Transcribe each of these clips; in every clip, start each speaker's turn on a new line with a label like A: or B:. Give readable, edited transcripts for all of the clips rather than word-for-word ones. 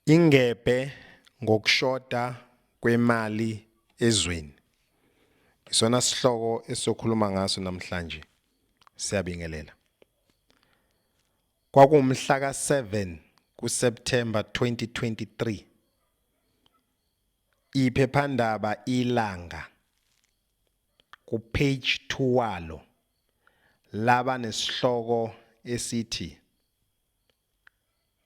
A: Ingebhe ngokushoda kwemali ezweni. Isona sihloko esizokhuluma ngaso namhlanje. Siyabingelela. Kwakuwumhla ka-7 kuSepthemba 2023. Iphephandaba Ilanga ku-page 2 walo laba nesihloko esithi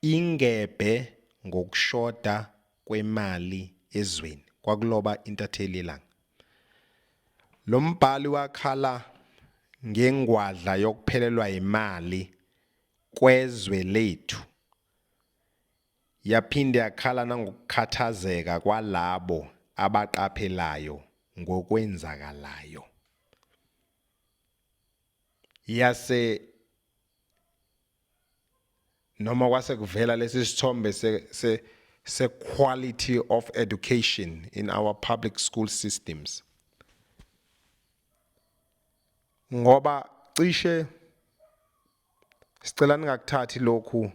A: Ingebhe ngokushoda kwemali ezweni, kwakuloba intatheli yeLanga. Lo mbhali wakhala ngengwadla yokuphelelwa yimali kwezwe lethu, yaphinde yakhala nangokukhathazeka kwalabo abaqaphelayo ngokwenzakalayo. Yase noma kwase kuvela lesi sithombe se, se, se quality of education in our public school systems ngoba cishe sicela ningakuthathi lokhu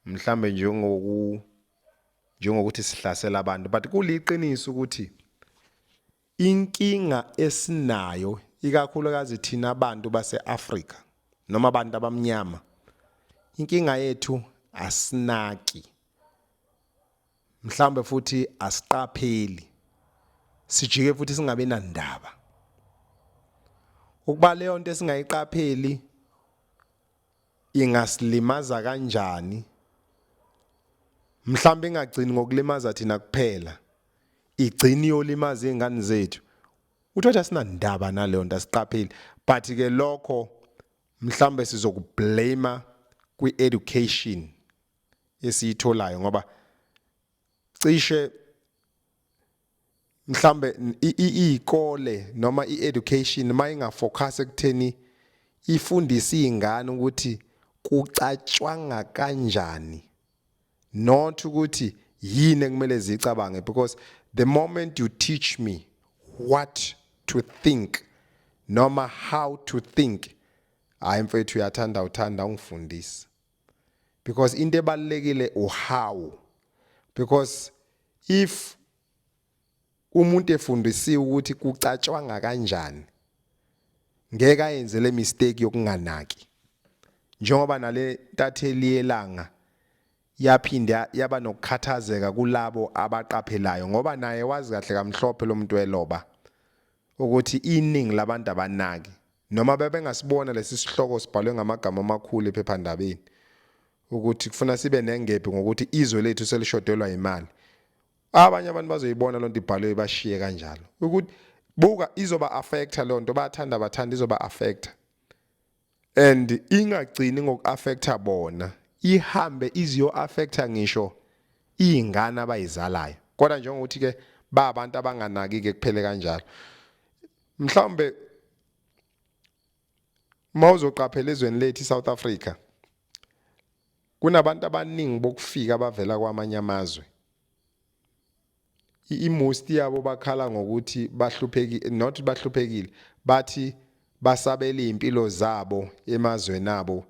A: mhlambe njengoku njengokuthi sihlasela abantu but kuliqiniso ukuthi Inkinga esinayo ikakhulukazi thina bantu base-Afrika noma abantu abamnyama, inkinga yethu asinaki, mhlawumbe futhi asiqapheli, sijike futhi singabi nandaba. Ukuba leyo nto esingayiqapheli ingasilimaza kanjani mhlawumbe ingagcini ngokulimaza thina kuphela igcini yolimaza izingane zethu uthothi asinandaba naleyo nto asiqapheli but ke lokho mhlawumbe sizokublame kwi-education esiyitholayo ngoba cishe mhlambe izikole noma i-education mayingafocus ekutheni ifundise izingane ukuthi kucatshwanga kanjani not ukuthi yini ekumele zicabange because the moment you teach me what to think noma how to think hayi mfethu uyathanda uthanda ungifundise because into ebalekile uhow because if umuntu efundisiwe ukuthi kucatshwanga kanjani ngeke ayenze le mistake yokunganaki njengoba nale ntatheli yelanga yaphinda yaba nokukhathazeka kulabo abaqaphelayo ngoba naye wazi kahle kamhlophe lo muntu weloba ukuthi iningi labantu abanaki noma bebengasibona lesi sihloko sibhalwe ngamagama amakhulu ephephandabeni ukuthi kufuna sibe nengebhe ngokuthi izwe lethu selishodelwa imali abanye abantu bazoyibona lonto ibhalwe bashiye kanjalo ukuthi buka izoba affecta lonto bathanda bathanda izoba affecta and ingagcini ngokuaffecta bona ihambe iziyo affecta ngisho izingane abayizalayo kodwa njengokuthi ke ba abantu abanganaki ke kuphele kanjalo mhlawumbe mawuzoqaphela ezweni lethu iSouth Africa kunabantu abaningi bokufika abavela kwamanye amazwe i-most yabo bakhala ngokuthi bahluphekile not bahluphekile bathi basabela izimpilo zabo emazweni abo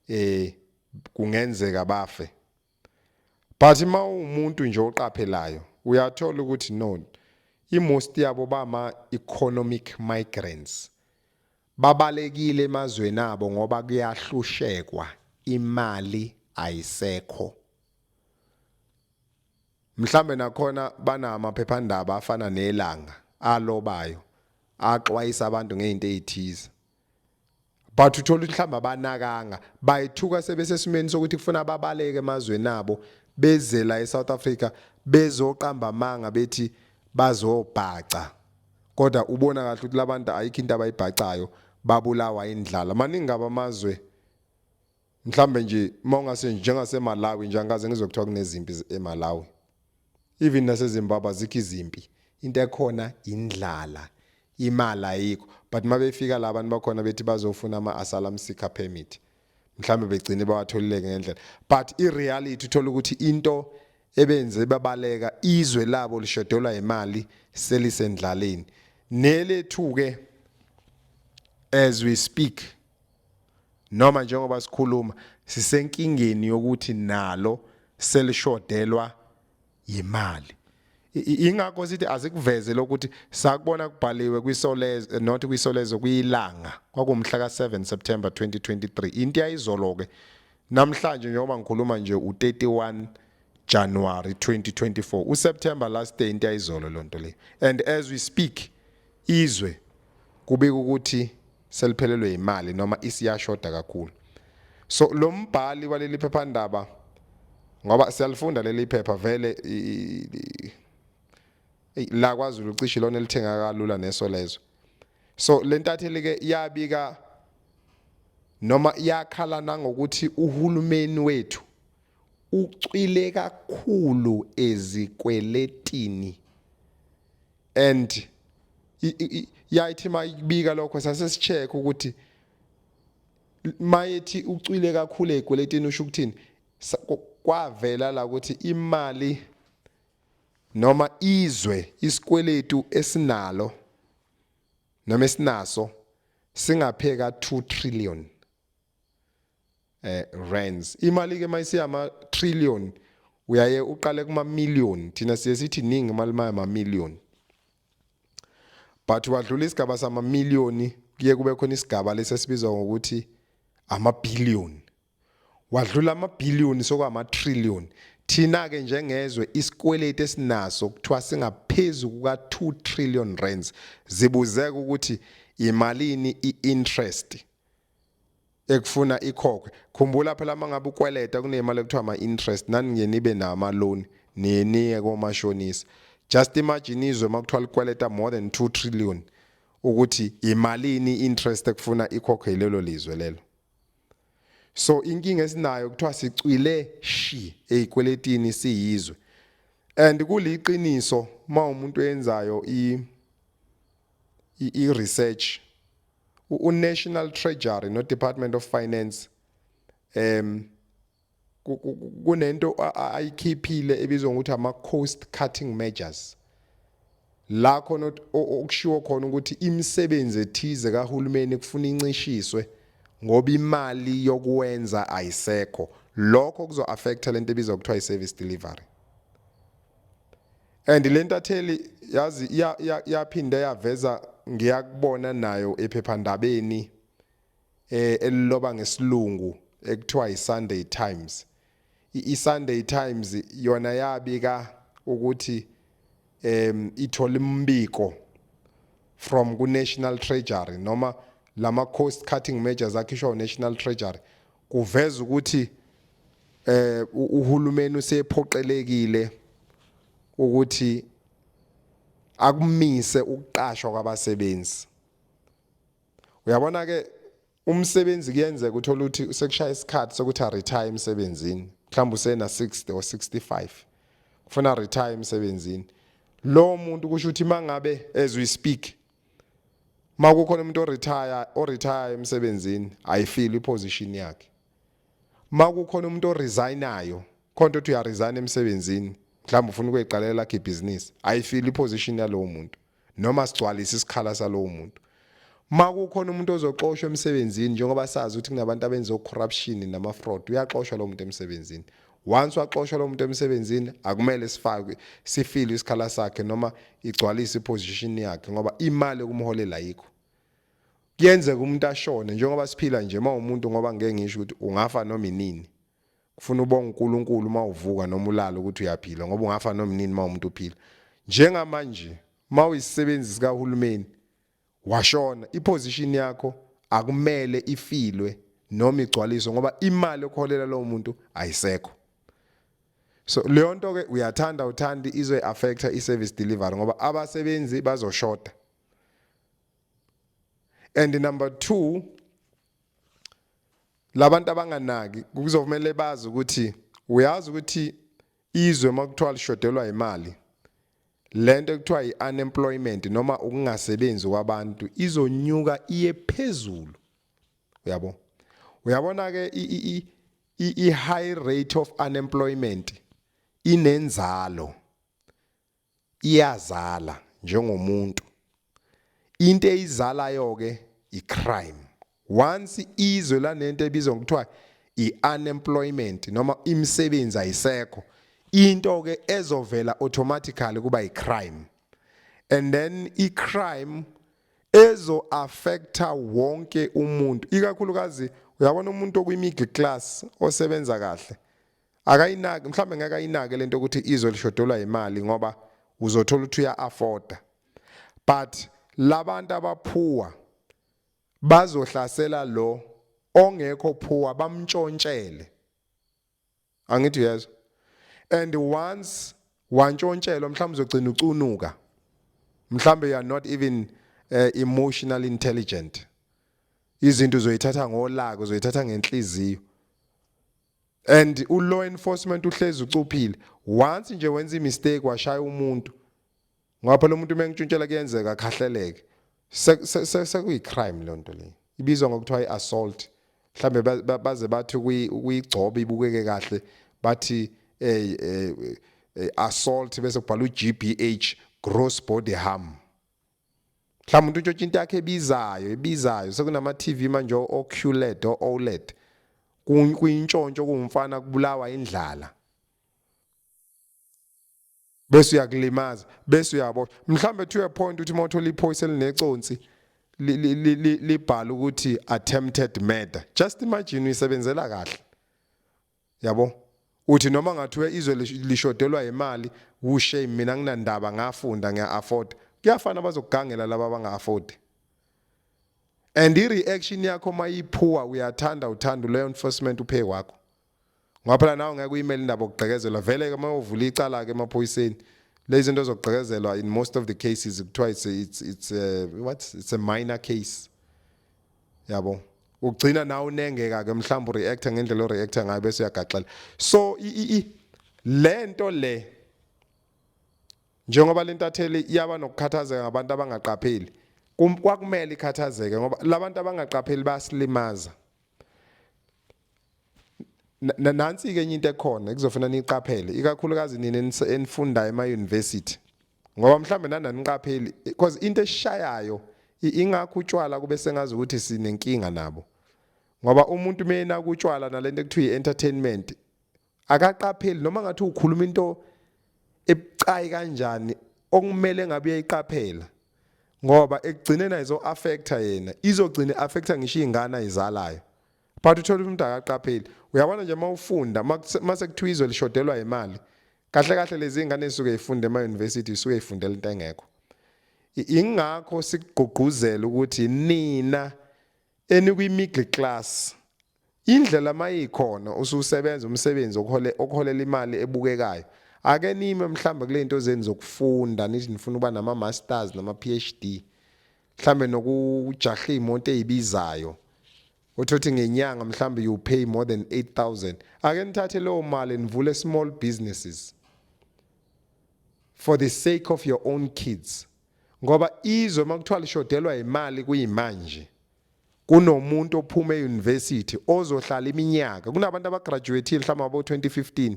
A: eh kungenzeka bafe but uma uwumuntu nje oqaphelayo uyathola ukuthi no i-most yabo bama economic migrants babalekile emazweni abo ngoba kuyahlushekwa imali ayisekho mhlambe nakhona banamaphephandaba afana nelanga alobayo axwayisa abantu ngezinto ezithize but uthola ukuthi mhlawumbe abanakanga bayithuka sebesesimeni sokuthi kufuna babaleke emazweni abo beze la eSouth Africa bezoqamba amanga bethi bazobhaca kodwa ubona kahle ukuthi labantu ayikho into abayibhacayo babulawa indlala maningi kabi amazwe mhlambe nje mawungase njengaseMalawi nje angikaze ngizwe kuthiwa kunezimpi eMalawi even naseZimbabwe azikho izimpi into ekhona indlala imali ayikho but mabefika la abantu bakhona bethi bazofuna ama-asylum seeker permit mhlambe begcine bawatholile ngendlela but i-reality uthola ukuthi into ebenze babaleka izwe labo lishodelwa imali selisendlaleni nelethu-ke as we speak noma njengoba sikhuluma sisenkingeni yokuthi nalo selishodelwa Imali. Ingakho sithi asikuveze lokuthi sakubona kubhaliwe kwiSolezwe, not kwiSolezwe, kwiLanga, kwakumhla ka7 September 2023, into yayizolo ke. Namhlanje njengoba ngikhuluma nje u31 January 2024, uSeptember last day, into yayizolo lonto le. And as we speak, izwe kubika ukuthi seliphelelwe imali noma isiyashoda kakhulu. So lo mbhali waleli phephandaba, ngoba siyalifunda leli phepha vele, la kwaZulu cishe lona elithenga kalula neSolezwe. So lentatheli ke yabika noma yakhala nangokuthi uhulumeni wethu ucwile kakhulu ezikweletini, and yayithi mayibika lokho sase sicheck ukuthi mayethi ucwile kakhulu ezikweletini usho ukuthini. Kwavela la ukuthi imali noma izwe isikweletu esinalo noma esinaso singapheka 2 trillion rands. Imali ke mayisiyama trillion, uyaye uqale kuma million. Thina siye sithi ningi imali maya ma million, but wadlula isigaba sama million, kuye kube khona isigaba lesi esibizwa ngokuthi ama billion. Wadlula ama billion, sokwama trillion. Thina ke njengezwe isikweletu esinaso kuthiwa singaphezulu kuka 2 trillion rands. Zibuzeka ukuthi imalini i-interest ekufuna ikhokhwe. Khumbula phela, mangabe ukweleta kunemali ekuthiwa ama interest. Nani ngiye nibe nama loan, niye niye komashonisa. Just imagine izwe makuthiwa likweleta more than 2 trillion, ukuthi imalini interest ekufuna ikhokhwe lelo lizwe lelo. So inkinga esinayo, kuthiwa sicwile shi ezikweletini siyizwe, and kuliqiniso uma umuntu oyenzayo i research, u National Treasury no Department of Finance kunento ayikhiphile ebizwa ngokuthi ama cost cutting measures, la khona okushiwo khona ukuthi imisebenzi ethize kahulumeni kufuna incishiswe ngoba imali yokwenza ayisekho. Lokho kuzo affecta lento ebizwa kuthiwa i-service delivery. And le ntatheli yazi yaphinde yaveza, ngiyakubona nayo ephephandabeni eliloba ngesilungu ekuthiwa iSunday Times. ISunday Times yona yabika ukuthi ithola imbiko from ku National Treasury noma lama cost cutting measures akhishwa u National Treasury, kuveza ukuthi uhulumeni usephoqelekile ukuthi akumise ukuqashwa kwabasebenzi. Uyabona ke, umsebenzi kuyenzeka uthola ukuthi sekushaya isikhathi sokuthi a retire emsebenzini, mhlawumbe usena 60 or 65, kufuna retire emsebenzini lo muntu. Kusho ukuthi mangabe, as we speak, makukhona umuntu o retire emsebenzini, ayifeel iposition yakhe. Makukhona umuntu oresignayo, khona ukuthi uyaresign emsebenzini, mhlawumbe ufuna ukuyiqalela lakhe ibhizinisi, ayifeel iposition yalowo muntu noma sigcwalise isikhala salowo muntu. Makukhona umuntu ozoxoshwa emsebenzini, njengoba sazi ukuthi kunabantu abenza corruption nama fraud, uyaxoshwa lo muntu emsebenzini. Once waxoshwa lo muntu emsebenzini, akumele sifake sifile isikhala sakhe noma igcwalise iposition yakhe ngoba imali yokumholela ayikho. Kuyenzeka umuntu ashone, njengoba siphila nje, uma umuntu, ngoba ngeke ngisho ukuthi ungafa noma inini. Kufuna ubonga uNkulunkulu uma uvuka noma ulala ukuthi uyaphila, ngoba ungafa noma inini uma umuntu uphila. Njengamanje uma uyisisebenzi sikahulumeni washona, iposition yakho akumele ifilwe noma igcwaliswe ngoba imali okuholela lowo muntu ayisekho. So leyo nto ke, uyathanda uthandi, izoyi-affecta i-service delivery ngoba abasebenzi bazoshoda. And number 2, labantu abanganaki kuzomela bazi ukuthi, uyazi ukuthi izwe makuthiwa lishodelwa imali, lento ekuthiwa i-unemployment noma ukungasebenzi kwabantu izonyuka iye phezulu. Uyabo, uyabona ke, i high rate of unemployment inenzalo, iyazala njengomuntu. Into eyizalayo ke i-crime. Once izwe lanento ebizwa ngokuthiwa i-unemployment noma imisebenzi ayisekho, Into ke ezovela automatically kuba icrime, and then icrime ezo affecta wonke umuntu, ikakhulukazi uyabona umuntu okwi middle class osebenza kahle akayinaki, mhlawumbe ngeke ayinake lento ukuthi izwe lishodolwa imali, ngoba uzothola ukuthi uya afforda. But labantu abaphuwa bazohlasela lo ongekho poor, bamntshontshele, angithi uyezwa? And once wantshontshelwa, mhlawumbe uzogcina ucunuka, mhlawumbe you are not even emotional intelligent. Izinto uzoyithatha ngolaka, uzoyithatha ngenhliziyo, and u law enforcement uhlezi ucuphile. Once nje wenza imistake, washaya umuntu, ngoba phela umuntu mengitshuntshela kuyenzeka akhahleleke, sekuyi crime lonto le, ibizwa ngokuthiwa iassault. Mhlambe baze bathi ukuyigcoba ibukeke kahle, bathi assault, bese kubhala uGBH, gross body harm. Mhlawumbe umuntu untshontsha into yakhe ebizayo, sekunama TV manje o QLED, o OLED, kuyintshontsho, kuwumfana, kubulawa indlala, bese uyakulimaza, bese uyaboshwa. Mhlambe to a point uthi mawuthola iphoyisa elineconsi libhala ukuthi attempted murder. Just imagine, uyisebenzela kahle, yabo, uthi noma ngathiwa izwe lishodelwa imali, ushame, mina nginandaba, ngafunda, ngiya afford. Kuyafana, bazokugangela laba abanga afford. And i-reaction yakho mayiphuwa, uyathanda uthanda law enforcement uphe kwakho, ngoba phela nawe ngeke uyimele indaba yokugqekezelwa. Vele ke mayovula icala ke emaphoyiseni, lezi zinto zokugqekezelwa, in most of the cases kuthiwa it's what, it's a minor case, yabo. Ugcina nawe unengeka ke, mhlawumbe ureacta ngendlela oreacta ngayo, bese uyagaxela. So lento le, njengoba lentatheli yaba nokukhathazeka ngabantu abangaqapheli, kwakumele ikhathazeke, ngoba labantu abangaqapheli bayasilimaza. Nansi ke enye into ekhona ekuzofuna niqaphele, ikakhulukazi nina enifundayo ema university, ngoba mhlambe nani niqapheli, because into eshayayo ingakho utshwala kube sengazi ukuthi sinenkinga nabo, ngoba umuntu mena kutshwala nalento ekuthiwa i-entertainment akaqapheli, noma ngathi ukhuluma into ebucayi kanjani okumele ngabe uyayiqaphela, ngoba ekugcineni ayizo affecta yena, izogcina affecta ngisho izingane ayizalayo. But uthola umuntu akaqapheli. Uyabona nje, mawufunda, mase kuthiwa izwe lishodelwa imali, kahle kahle lezi ingane ezisuke ifunda ema university isuke ifundela into engekho. Ingakho sikugqugquzela ukuthi nina enikwi middle class, indlela mayikhona, ususebenza umsebenzi okuhole okuholela imali ebukekayo, ake nime mhlawumbe kule nto zenu zokufunda, nithi nifuna ukuba nama masters nama PhD, mhlambe nokujaha imoto ezibizayo, uthothi ngenyanga mhlambe you pay more than 8000. Ake nithathe leyo mali nivule small businesses for the sake of your own kids, ngoba izwe makuthiwa lishodelwa imali kuyimanje, kunomuntu ophuma euniversity ozohlala iminyaka, kunabantu abagraduateile mhlawumbe abo 2015,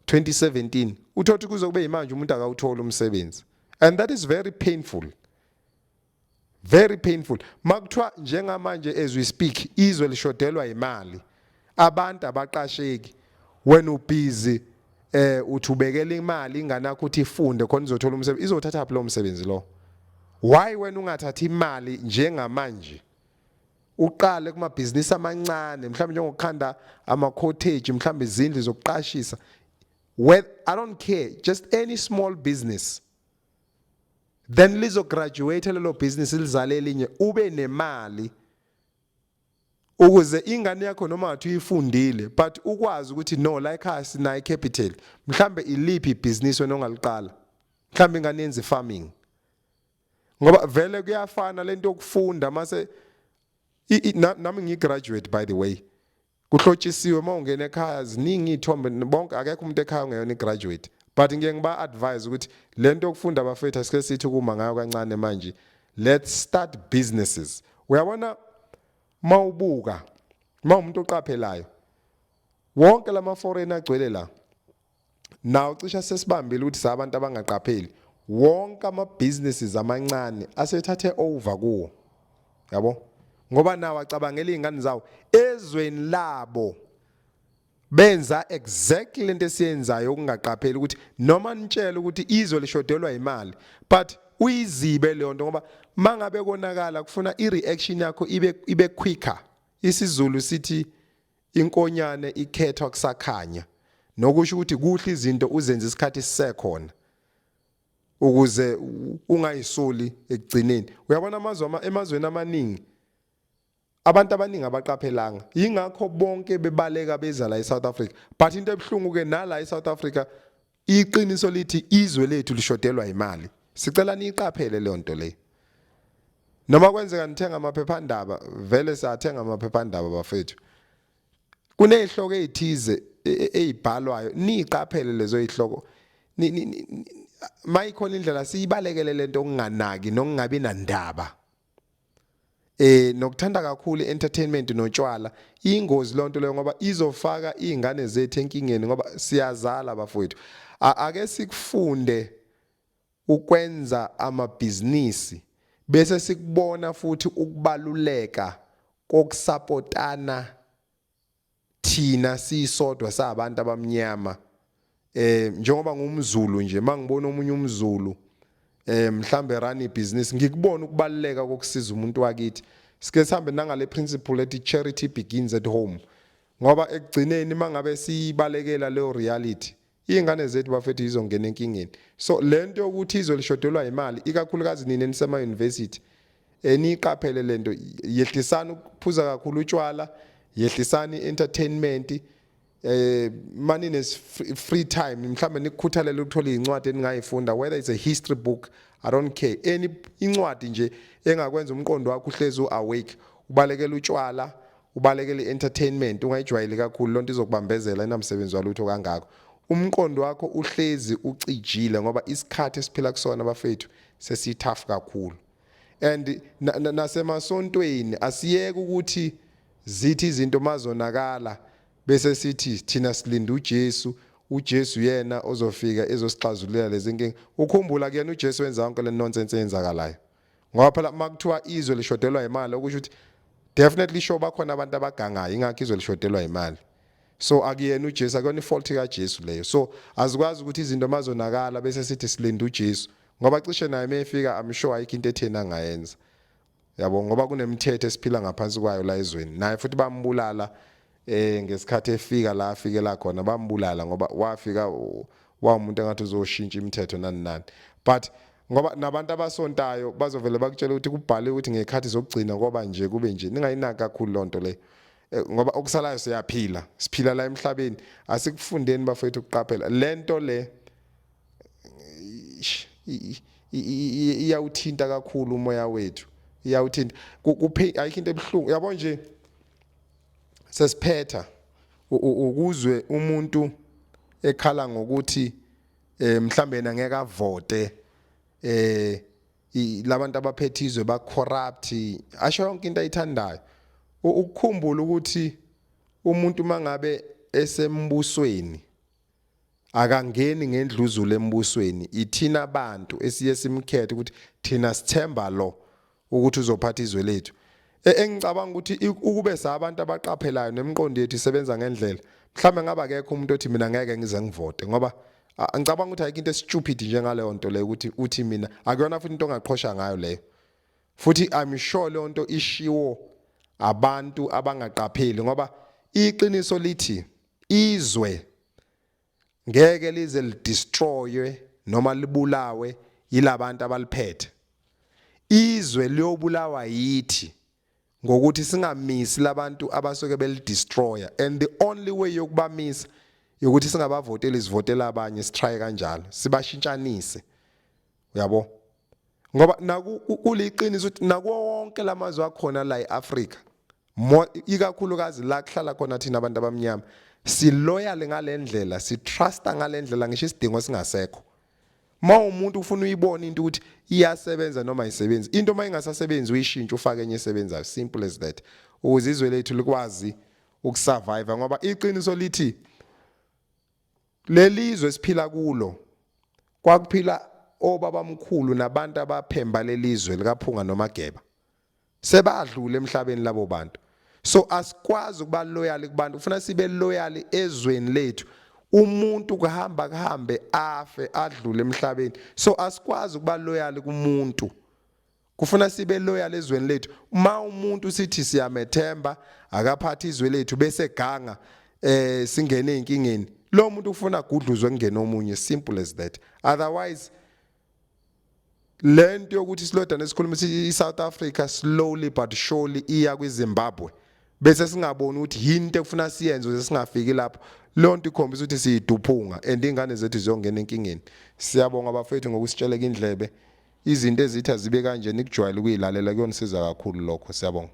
A: 2017, uthothi kuze kube yimanje umuntu akawuthola umsebenzi, and that is very painful, very painful. Makuthiwa njengamanje, as we speak, izwe lishodelwa imali, abantu abaqasheki, wena ubusy uthi ubekela imali ingane yakho ukuthi ifunde khona izothola umsebenzi. Izothatha phi lo msebenzi lo? Why wena ungathathi imali njengamanje, uqale kumabhizinisi amancane, mhlawumbe njengokukhanda ama cottage, mhlawumbe izindlu zokuqashisa? Well, I don't care, just any small business, then lizo graduate lelo business, lizale elinye, ube nemali ukuze ingane yakho noma ngathi uyifundile, but ukwazi ukuthi no, la ekhaya sinayo capital, mhlambe iliphi ibhizinisi wena ongaliqala, mhlambe ingane yenze farming, ngoba vele kuyafana lento yokufunda mase nami ngigraduate, by the way. Kuhlotshisiwe uma ungena ekhaya, ziningi iy'thombe bonke, akekho umuntu ekhaya ongeyona i-graduate. But ngiye ngiba-advise ukuthi lento yokufunda, bafethu, asike sithi kuma ngayo kancane manje, let's start businesses. Uyabona, mawubuka, mawumuntu oqaphelayo, wonke lama foreign agcwele la nawo, cisha sesibambile ukuthi sabantu abangaqapheli, wonke ama businesses amancane asethathe over kuwo, yabo, ngoba nawo acabangela izingane zawo ezweni labo. Benza exactly lento esiyenzayo, ukungaqapheli ukuthi noma nitshela ukuthi izwe lishodelwa imali, but uyizibe leyo nto, ngoba mangabe konakala kufuna ireaction yakho ibe quicker. IsiZulu sithi inkonyane ikhethwa kusakhanya, nokusho ukuthi kuhle izinto uzenze isikhathi sisekhona ukuze ungayisoli ekugcineni. Uyabona, amazwe emazweni amaningi abantu abaningi abaqaphelanga, yingakho bonke bebaleka beza la eSouth Africa. But into ebuhlungu ke nala eSouth Africa, iqiniso lithi izwe lethu lishodelwa imali. Sicela niyiqaphele leyo nto leyo. Noma kwenzeka nithenga amaphephandaba, vele siyathenga amaphephandaba bafethu, kunezihloko ezithize ezibhalwayo, niqaphele lezo zihloko. Mayikhona indlela siyibalekele lento okunganaki nokungabi nandaba nokuthanda kakhulu entertainment notshwala. Ingozi lonto leyo, ngoba izofaka izingane zethu enkingeni, ngoba siyazala bafowethu. Ake sikufunde ukwenza amabhizinisi, bese sikubona futhi ukubaluleka kokusapotana thina sisodwa sabantu abamnyama. Njengoba ngumZulu nje, mangibona omunye umZulu mhlambe run ibusiness, ngikubona ukubaluleka kokusiza umuntu wakithi. Sike sihambe nangale principle ethi "Charity begins at home", ngoba ekugcineni mangabe sibalekela leyo reality, izingane zethu bafethu izongena enkingeni. So lento yokuthi izwe lishodelwa imali, ikakhulukazi nina enisema university, eniqaphele lento. Yehlisani ukuphuza kakhulu utshwala, yehlisani entertainment. Mani ne free time, mhlambe nikukhuthalele ukuthola incwadi eningayifunda, whether it's a history book, I don't care, any incwadi nje engakwenza umqondo wakho uhlezi uawake. Ubalekela utshwala, ubalekele entertainment, ungayijwayeli kakhulu lonto, izokubambezela, inamsebenzi walutho kangako. Umqondo wakho uhlezi ucijile, ngoba isikhathi esiphila kusona bafethu sesitough kakhulu. And nasemasontweni asiyeke ukuthi zithi izinto mazonakala bese sithi thina silinda uJesu, uJesu yena ozofika ezosixazululela lezi nkinga. Ukhumbula kuyena uJesu wenza yonke le nonsense eyenzakalayo, ngoba phela makuthiwa izwe lishodelwa imali, okusho ukuthi definitely sure bakhona abantu abagangayo, ingakho izwe lishodelwa imali. So akuyena uJesu, akuyona ifault kaJesu leyo. So azikwazi ukuthi izinto mazonakala bese sithi silinda uJesu, ngoba cishe naye mayefika, I'm sure ayikho into etheni angayenza, yabo, ngoba kunemithetho esiphila ngaphansi kwayo la ezweni. Naye futhi bambulala ngesikhathi efika la afikela khona, bambulala ngoba wafika wawumuntu engathi uzoshintsha imithetho nani nani. But ngoba nabantu abasontayo bazovele bakutshela ukuthi kubhaliwe ukuthi ngekhathi zokugcina ngoba nje kube nje. Ningayinaki kakhulu lonto leyo, ngoba okusalayo siyaphila, siphila la emhlabeni. Asikufundeni bafethu ukuqaphela lento le. Iyawuthinta kakhulu umoya wethu, iyawuthinta. Ayikho into ebuhlungu, yabo nje, sesiphetha, ukuzwe umuntu ekhala ngokuthi mhlambe yena ngeke avote, labantu abaphethe izwe ba corrupt, asho yonke into ayithandayo. Ukukhumbula ukuthi umuntu mangabe esembusweni akangeni ngendluzula embusweni, ithina abantu esiye simkhethe ukuthi thina sithemba lo ukuthi uzophatha izwe lethu. Engicabanga ukuthi ukube sabantu abaqaphelayo nemiqondo yethu isebenza ngendlela, mhlambe ngaba akekho umuntu othi mina ngeke ngize ngivote, ngoba ngicabanga ukuthi ayikho into estupid njengaleyo nto leyo, ukuthi uthi mina akuyona futhi into ongaqhosha ngayo leyo. Futhi I'm sure leyo nto ishiwo abantu abangaqapheli, ngoba iqiniso lithi izwe ngeke lize lidestroywe noma libulawe yilabantu abaliphethe. Izwe liyobulawa yithi ngokuthi singamisi labantu abasuke belidestroya, and the only way yokubamisa yokuthi singabavoteli, sivotela abanye, sitry kanjalo sibashintshanise, uyabo, ngoba naku kuliqiniso ukuthi nakuwo wonke lamazwe akhona la eAfrica, ikakhulukazi la kuhlala khona thina abantu abamnyama, siloyal ngalendlela, sitrusta ngalendlela, ngisho isidingo singasekho. Ma umuntu ufuna uyibona into ukuthi iyasebenza noma ayisebenzi, into uma ingasasebenzi uyishintshe ufake enye esebenzayo, simple as that, ukuze izwe lethu likwazi ukusurvive, ngoba iqiniso lithi lelizwe esiphila kulo kwakuphila obabamkhulu nabantu abaphemba lelizwe likaPhunga noMageba, sebadlula emhlabeni labo bantu. So asikwazi ukuba loyal kubantu, kufuna sibe loyal ezweni lethu. Umuntu kuhamba kuhambe afe adlule emhlabeni, so asikwazi ukuba loyal kumuntu. Kufuna sibe loyal ezweni lethu. Uma umuntu sithi siyamethemba akaphatha izwe lethu bese ganga, singene ezinkingeni, lo muntu ufuna gudluzwe kungena omunye, simple as that. Otherwise lento yokuthi silodane sikhuluma i-South Africa slowly but surely iya kwiZimbabwe, bese singaboni ukuthi yinto ekufuna siyenze ukuze singafiki lapho, lonto ikhombisa ukuthi siyiduphunga and ingane zethu ziyongena enkingeni. Siyabonga bafethu ngokusitsheleka indlebe. Izinto ezithi azibe kanje, nikujwayele ukuyilalela, kuyonisiza kakhulu lokho. Siyabonga.